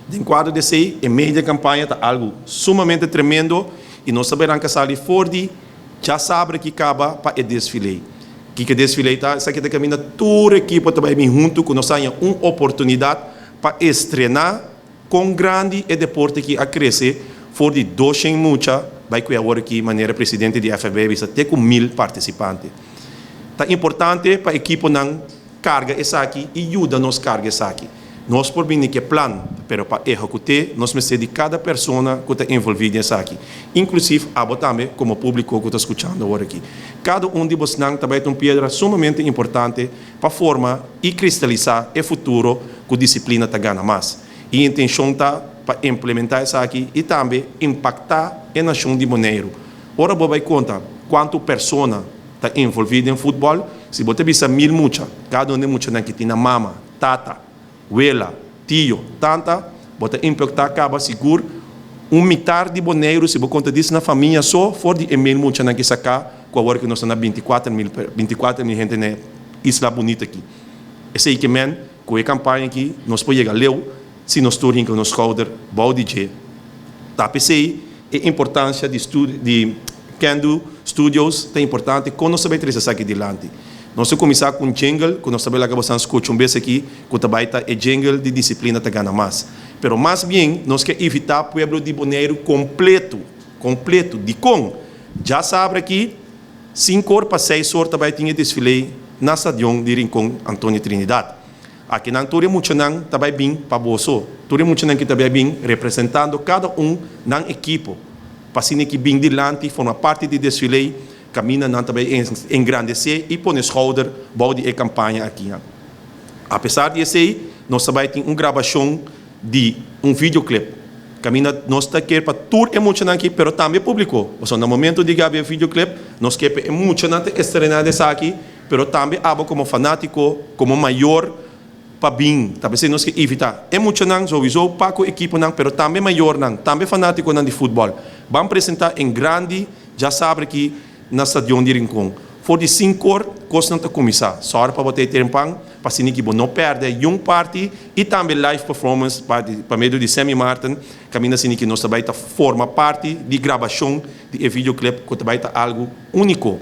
Den kuadro di esei, e media kampaña ta algu sumamente tremendo i nos ta bai sali for di djasabra aki kaba pa e desfile. Kiko desfile ta? Esaki ta kaminda tur ekipo ta bai huntu ku nos haña un oportunidat pa estrená kon grandi e deporte ku a krese for di 200 mucha bai ku awor aki, manera presidente di FFB a bisa, te ku 1000 partisipante. Ta importante pa ekiponan karga esaki i yuda nos karga esaki. Nos por bini ku plan, pero pa ehekutá, nos mester di kada persona ku ta envolví den esaki. Inklusive abo tambe, komo públiko ku ta skuchando awor aki. Kada un di boso tambe tin un piedra sumamente importante pa forma i kristalisá e futuro ku Disiplina ta gana mas. E intenshon ta pa implementá esaki i tambe impaktá e nashon di Boneiru. Ora bo bai konta kuantu persona ta envolví den futbòl, si bo bisa 1000 mucha, kada un mucha ku tin mama, tata, wela, tio, tanta, bo ta impaktá kaba sigur un mitar di Boneiru, si bo konta esei na famia so, for di 1000 mucha ku saka, ku awor ku nos ta na 24 mil, 24 mil hende na isla bunita aki. Esei ke men, ku e kampaña aki, nos por yega leu, si nos tur hinka nos skouder, bou di dje. Ta p'esei, e importansia di Kendo Studios ta importante, kon nos ta bai trese esaki dilanti. Nos a kuminsá ku un jingle, ku nos tambe laga boso skucha un bes aki, ku tambe ta e jingle di Disiplina ta gana mas. Pero mas bien, nos ke invitá pueblo di Boneiru kompleto, kompleto, di kon. Djasabra aki, 5 or pa 6 or tambe tin desfile na stadion di Rincon Antonio Trinidad. Aki nan tur muchanan tambe bin pa boso. Tur muchanan ku tambe bin representando kada un nan ekipo. Pa asina ku bin dilanti, forma parti di desfile, kaminda nan tambe engrandesé i pone skouder bou di e kampaña aki. Apesar di esei, nos tambe tin un grabashon di un videoclip. Kaminda nos ta ke pa tur e muchanan aki, pero tambe públiko. Osea, na momento di graba e videoclip, nos ke e muchanan estrená esaki, pero tambe abo komo fanátiko, komo mayor, pa bin, tambe nos ke invitá. E muchanan, sowieso pa ku ekiponan, pero tambe mayornan, tambe fanátikonan di futbòl. Ban presentá en grandi, djasabra aki na stadion di Rincon. For di 5 or, kosnan ta kuminsá. Sòru pa bo ta trempan, pa asina ku bo no pèrdè un parti i tambe live performance pa medio di Sammy Martin, kaminda asina ku nos tambe ta forma parti di grabashon di videoclip, ku tambe ta algu úniko.